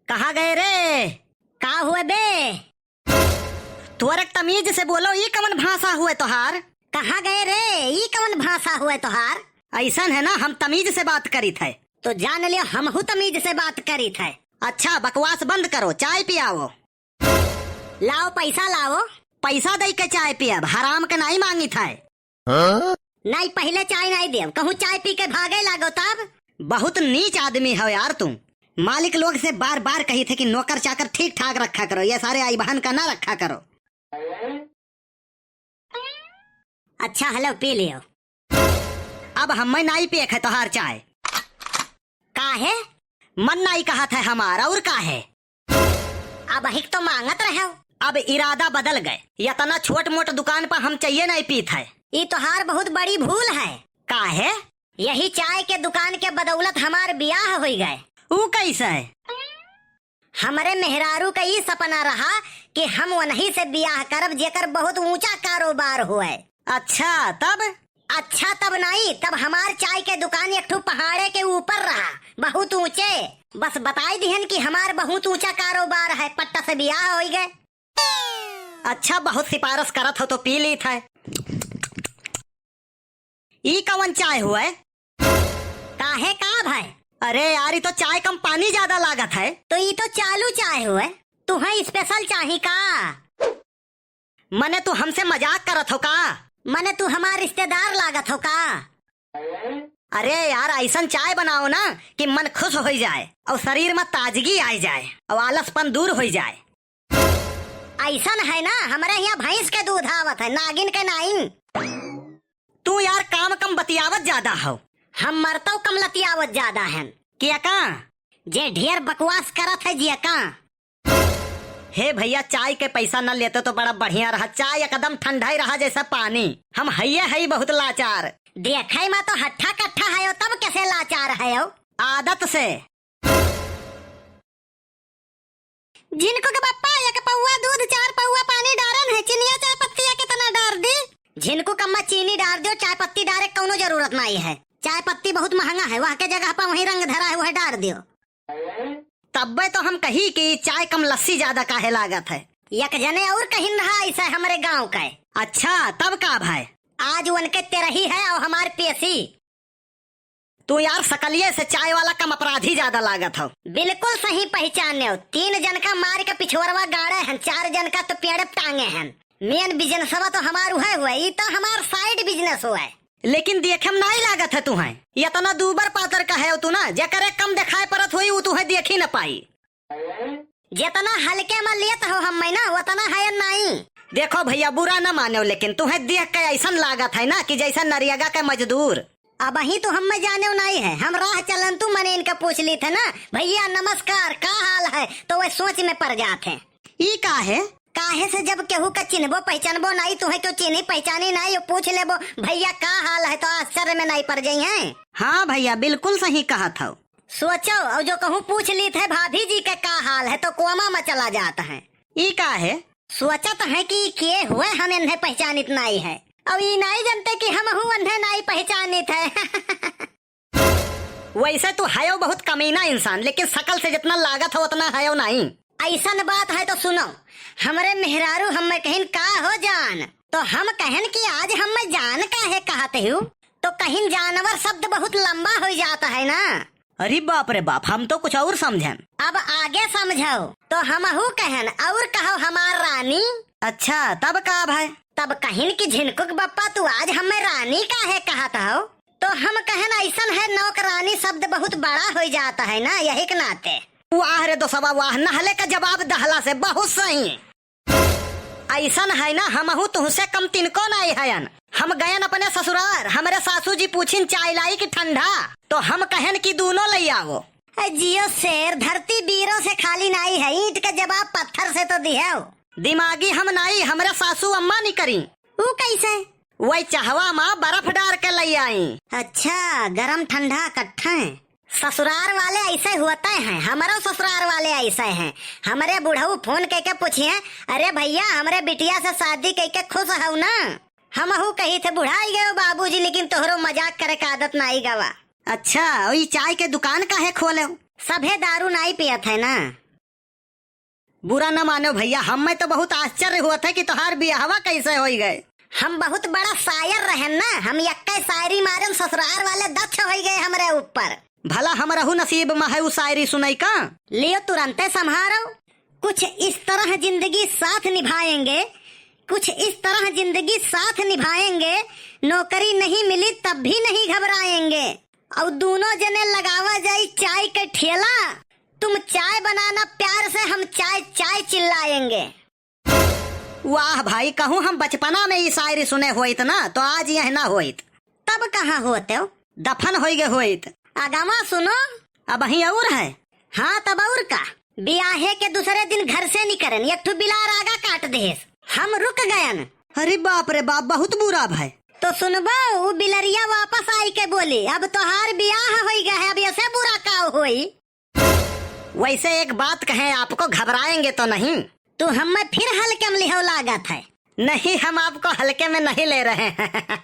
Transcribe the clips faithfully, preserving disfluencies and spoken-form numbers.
कहाँ गए रे? का हुए बे? तोरे तमीज से बोलो, ई कवन भाषा हुए तोहार? कहाँ गए रे? ई कवन भाषा हुए तोहार? अइसन है ना, हम तमीज से बात करित है। तो जान लियो, हमहू तमीज से बात करित है। अच्छा, बकवास बंद करो, चाय पियाओ। लाओ, पैसा लाओ। पैसा दई के चाय पियब, हराम के नाई मांगित है। हाँ? नाई, पहिले चाय नाई देब, कहूँ चाय पी के भागे लागो तब। बहुत नीच आदमी हो यार तू। मालिक लोग से बार बार कही थे कि नौकर चाकर ठीक ठाक रखा करो, ये सारे आई बहन का ना रखा करो। अच्छा, हेलो, पी लियो। अब हमें नाई पिए खे तोहार चाय। काहे? मन नाई कहत है हमार, और काहे? अब हिक तो मांगत रहे हो। अब इरादा बदल गए, इतना छोट मोट दुकान पर हम चाहिए नाई पीत है। ई तोहार बहुत बड़ी भूल है। काहे? यही चाय के दुकान के बदौलत हमार बियाह होई गए। ऊ कैसे? हमरे मेहरारू का ई सपना रहा कि हम वनही से बियाह करब जेकर बहुत ऊंचा कारोबार हुए। अच्छा, तब? अच्छा, तब नाई, तब हमार चाय के दुकान एक ठो पहाड़े के ऊपर रहा, बहुत ऊंचे। बस बताई दिहन कि हमार बहुत ऊंचा कारोबार है, पट्टा से बियाह होई गए। अच्छा, बहुत सिफारिश करत हो तो पी लीत है। ई कवन चाय हुए? काहे का भाई? अरे यार, ई तो चाय कम पानी ज्यादा लागत है। तो ई तो चालू चाय हुए, तुहे स्पेशल चाही का? मने तू हमसे मजाक करत हो का? मने तू हमार रिश्तेदार लागत हो का? अरे यार, ऐसन चाय बनाओ ना कि मन खुश होई जाए और शरीर में ताजगी आई जाए और आलसपन दूर होई जाए। ऐसन है ना, हमरे यहाँ भैंस के दूध आवत है, नागिन के नाई। तू यार काम कम बतियावत ज्यादा हो। हम मरतौ कम लतियावत ज्यादा हन। किया का? जे ढेर बकवास करत है जिया का। हे भैया, चाय के पैसा न लेते तो बड़ा बढ़िया रहा। चाय एकदम ठंडा ही रहा जैसा पानी। हम हइये हई बहुत लाचार। देखे मा तो हट्ठा कट्ठा हयो, तब कैसे लाचार हयो? आदत से। झिनकू के बप्पा, एक पौवा दूध, चार पौवा पानी डारन है, चिनिया चाय पत्तिया कितना डार दी? झिनकू कम्मा चीनी डार दियो, चाय पत्ती डारे कौनो जरूरत नाई है। चाय पत्ती बहुत महंगा है, वह के जगह पर वही रंग धरा है, वह डार दियो। तब्बे तो हम कही कि चाय कम लस्सी ज्यादा काहे लागत है। एक जने और कहिन रहा ऐसा हमरे गांव का। अच्छा, तब का भाई? आज उनके तेरही है और हमार पेशी। तू यार सकलिये से चाय वाला कम अपराधी ज्यादा लागत हो। बिल्कुल सही पहचाने हो। तीन जन का मार के पिछुअरवा गाड़े हन, चार जन का तो पेड़ टांगे हन। मेन बिजनेसवा तो हमार उहे हुए, ई तो हमार साइड बिजनेस हुए। लेकिन देखे में नाई लागत है तुहे, इतना दूबर पातर का है तू ना, जेकरे कम दिखाई पड़त होई, उ तुहे देखी न पाई। जितना हल्के में लेत हो हम्मे ना, उतना है नाई। देखो भैया, बुरा न मानो, लेकिन तुहे देख के ऐसन लागत है ना कि जैसे नरियगा के मजदूर। अबहीं तो हम्मे जाने नाई है, हम राह चलन तू मने इनका पूछ ली थे ना, "भैया नमस्कार, का हाल है?" तो वे सोच में पड़ जात है। ई का है? काहे से जब केहू का चिन्हबो पहचानबो नाई, तुहे क्यों चिन्ही पहचानी नाई, यो पूछ लेबो, "भैया का हाल है?" तो आश्चर्य में नाई पड़ जाई है। हाँ भैया, बिल्कुल सही कहत हो। सोचो, और जो कहूँ पूछ ली थे भाभी जी के का हाल है, तो कोमा में चला जात है। ई का है? सोचत है कि के हुए हम इन्हें पहचानित नाई है, और ई नाई जानते कि हम हूँ इन्हें नाई पहचानित है। वैसे तू हयो बहुत कमीना इंसान, लेकिन शकल से जितना लागत हो उतना हयो नाई। ऐसन बात है तो सुनो, हमरे मेहरारू हम्मे कहिन का हो जान, तो हम कहन कि आज हम्मे जान काहे कहत हूँ, तो कहिन जानवर शब्द बहुत लंबा हो जात है ना। अरे बाप रे बाप, हम तो कुछ और समझन। अब आगे समझो, तो हमहू कहन और कहो हमार रानी। अच्छा, तब का भाई? तब कहिन कि झिनकुक बप्पा तू आज हम्मे रानी काहे कहत हो? तो हम कहन ऐसन है नौकरानी शब्द बहुत बड़ा हो जात है ना, यही के नाते। वाह रे दोस्तवा वाह, नहले का जवाब दहला से बहुत सही। ऐसन है ना, हमहू तुहसे कम तिनको नाई हयन। हम गयन अपने ससुरार, हमरे सासू जी पूछिन चाय लाई कि ठंडा, तो हम कहन कि दूनो लई आवो। ए जियो शेर, धरती बीरों से खाली नाई है, ईंट के जवाब पत्थर से तो दिहेव। दिमागी हम नाई, हमरे सासू अम्मा नी करी। ऊ कैसे? वही चहवा मा बर्फ डार के लई आई। अच्छा, गरम ठंडा इकट्ठे। ससुरार वाले ऐसे होते हैं, हमरो ससुरार वाले ऐसे हैं। हमरे बुढ़ऊ फोन कइके पूछिए, "अरे भैया, हमरे बिटिया से शादी कइके खुश हऊ ना?" हमहू कही थे, "बुढ़ाई गयो बाबूजी, लेकिन तोहरो मजाक करे का आदत नाई गवा।" अच्छा, और ई चाय के दुकान काहे खोले? सभे दारू नाई पियत है ना। बुरा न मानो भइया, हम्मे तो बहुत आश्चर्य होत है कि तोहार बियाहवा कैसे होइ गए। हम बहुत बड़ा शायर रहेन ना, हम यक्के शायरी मारेन ससुरार वाले दक्ष होइ गए हमरे ऊपर। भला हमरहू नसीब में है उ शायरी सुनई का? लियो तुरंते सम्हारो। कुछ इस तरह जिंदगी साथ निभाएंगे, कुछ इस तरह जिंदगी साथ निभाएंगे, नौकरी नहीं मिली तब भी नहीं घबराएंगे। और दोनों जने लगावा जाई चाय के ठेला, तुम चाय बनाना प्यार से, हम चाय चाय चिल्लाएंगे। वाह भाई, कहूँ हम बचपना में ई शायरी सुने होइत ना, तो आज यह ना होइत। तब कहाँ होते हो? दफन होइ गए होइत। अगवा सुनो। अबहीं और है? हाँ, तब और का? बियाहे के दूसरे दिन घर से निकरन, एक ठो बिलार आगा काट देस। हम रुक गयन। अरे बाप रे बाप, बहुत बुरा भय। तो सुनबो, उ बिलरिया वापस आई के बोली, "अब तोहार बियाह होइ गए है, अब ऐसे बुरा का होई?" वैसे एक बात कहें आपको, घबराएंगे तो नहीं? तू हमें फिर हल्के में लिहो लागत है। नहीं, हम आपको हल्के में नहीं ले रहे हैं।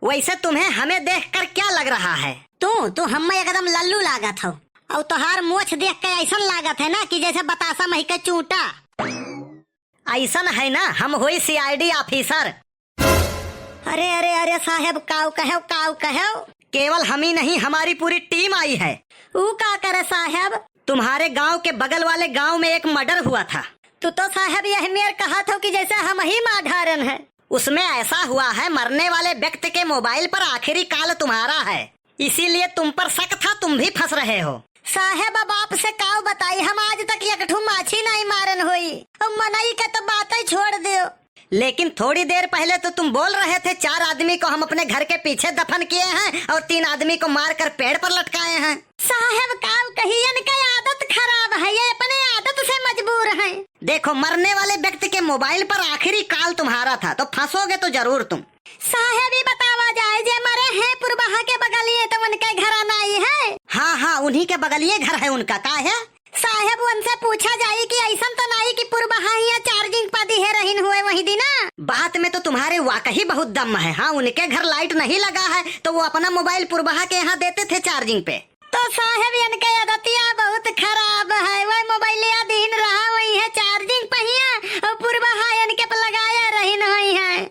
वैसे तुम्हें हमें देखकर क्या लग रहा है? तू, तू हमें एकदम लल्लू लागत हो। और तोहार मोछ देख के ऐसन लागत है ना कि जैसे बतासा मही के चूंटा। ऐसन है ना, हम होई C I D officer। अरे, अरे, अरे साहेब, काऊ कहेव, काऊ कहेव? केवल हम ही नहीं, हमारी पूरी team आई है। ऊ का करे साहेब? तुम्हारे गांव के बगल वाले गांव में एक murder हुआ था। तू तो साहेब यह मेर कहत हो कि जैसे हम ही मार डारन है। उसमें ऐसा हुआ है, मरने वाले व्यक्ति के mobile पर आखिरी call तुम्हारा है, इसीलिए तुम पर शक था, तुम भी फंस रहे हो। साहेब, अब आपसे काऊ बताई, हम आज तक एक ठू माछी नहीं मारन होई। अब मनई के तो बात ही छोड़ दो। लेकिन थोड़ी देर पहले तो तुम बोल रहे थे, "चार आदमी को हम अपने घर के पीछे दफन किए हैं और तीन आदमी को मारकर पेड़ पर लटकाए हैं।" साहेब, काऊ कही, इनके आदत खराब है, ये अपने आदत से मजबूर हैं। देखो, मरने वाले व्यक्ति के mobile पर आखिरी call तुम्हारा था, तो फंसोगे तो जरूर तुम। साहेब, ई बतावा जाए, जे मरे हैं पुरबहा के बगलिए, तो उनके घर नाई है? हाँ, हाँ, उन्हीं के बगलिए घर है उनका। का है? साहेब, उनसे पूछा जाई कि ऐसन तो नाई कि पुरबहा हिया charging पा दिहे रहिन हुए वही दिना? बात में तो तुम्हारे वाकई बहुत दम है। हाँ, उनके घर light नहीं लगा है, तो वो अपना mobile पुरबहा के यहाँ देते थे charging पे। तो साहेब, इनके आदतिया बहुत खराब है, वह मोबाइलिया दीन रहा, वही है charging पहिया, और पुरबहा इनके पे लगाया रहिन हुई है।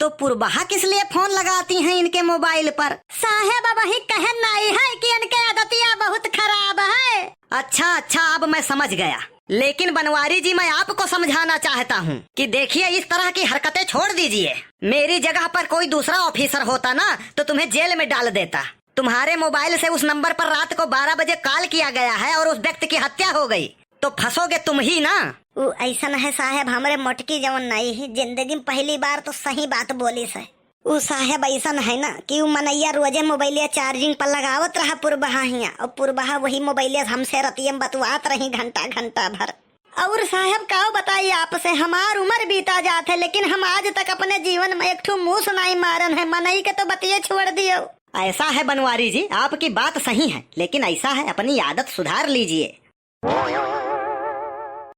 तो पुरबहा किस लिए phone लगाती हैं इनके mobile पर? साहेब, अब वही कहन नाई है कि इनके आदतिया बहुत खराब है। अच्छा, अच्छा, अब मैं समझ गया। लेकिन बनवारी जी, मैं आपको समझाना चाहता हूँ कि देखिए, इस तरह की हरकतें छोड़ दीजिए। मेरी जगह पर कोई दूसरा officer होता ना, तो तुम्हें जेल में डाल देता। तुम्हारे mobile से उस number पर रात को बारह बजे call किया गया है और उस व्यक्ति की हत्या हो गई, तो फंसोगे तुम ही ना। उ ऐसन है साहेब, हमरे मोटकी जवन नाई है, जिंदगी में पहली बार तो सही बात बोलिस है। उ साहेब ऐसन है ना कि उ मनैया रोजे मोबाइलिया charging पर लगावत रहा पुरबहा हिया, और पुरबहा वही मोबाइलिया हमसे रतिये में बतुआत रही घंटा घंटा भर। और साहेब, काऊ बताई आपसे, हमार उम्र बीता जात है, लेकिन हम आज तक अपने जीवन में एक ठो मूस नाई मारन है। मनई के तो बतिये छोड़ दियो। ऐसा है बनवारी जी, आपकी बात सही है, लेकिन ऐसा है, अपनी आदत सुधार लीजिए।